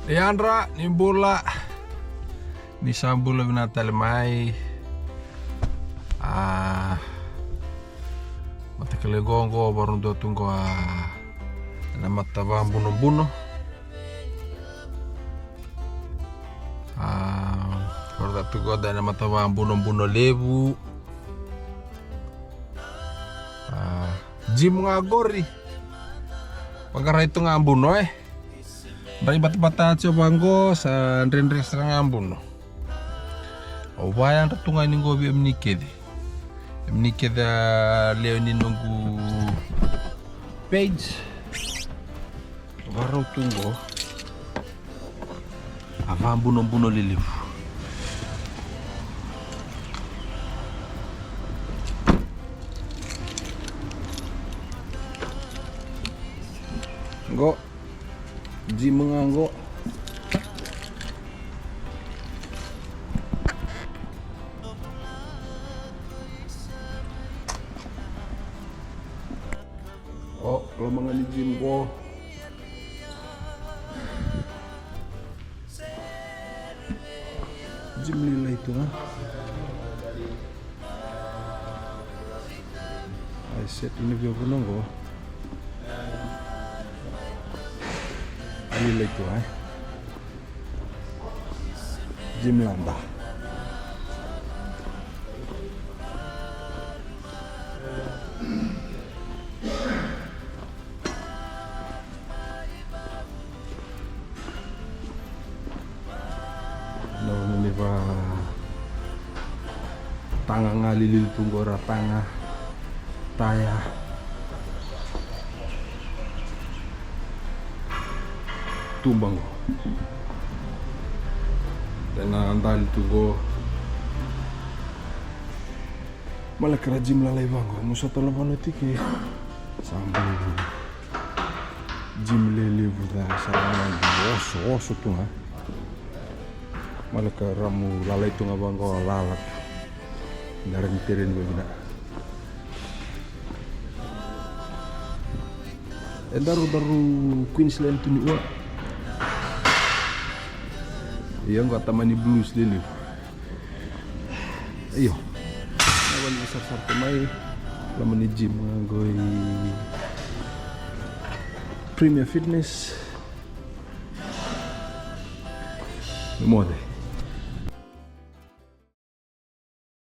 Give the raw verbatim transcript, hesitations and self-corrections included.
Ni yadra, ni bula. Ni sa bula vinaka tale mai. A, mataka lailai qo, vakarau dua tu qo, a, na mata vabunobuno. A, vakarau tu qo dua na mata vabunobuno levu. A, gym ga qori. Vaqarai tu ga buno, e. Rai batabata tiko vaqo, sa dredre sara ga buno. Au vayadra tu ga ni qo vei kemuni kece. Kemuni kece a lewe ni noqu page. Vakarau tu qo. A vabunobuno lelevu. Qo. Gym ga qo. O, loma ga ni gym qo. Gym lailai tu ga. Ai, set ni via vuna qo. Lailai tu ga, e. Gym lada. Na vanua ni va taga ga liliu tu qo, ra taga, taya. Tuba qo. Ena dali tu qo. Maleka ra gym lalai vaqo, mo sota lava na tike. Sa bau gym lelevu ca, sa oso, oso tu ga. Maleka ra mu lalai tu ga vaqo, lala tu. Da rawa ni tereni vavina. E daru, daru Queensland tu ni ua. Ia qo a tamani Blues lelevu. Io. Na vale ni sarasara tu mai. Loma ni gym ga qo i Premier Fitness. Ni moce.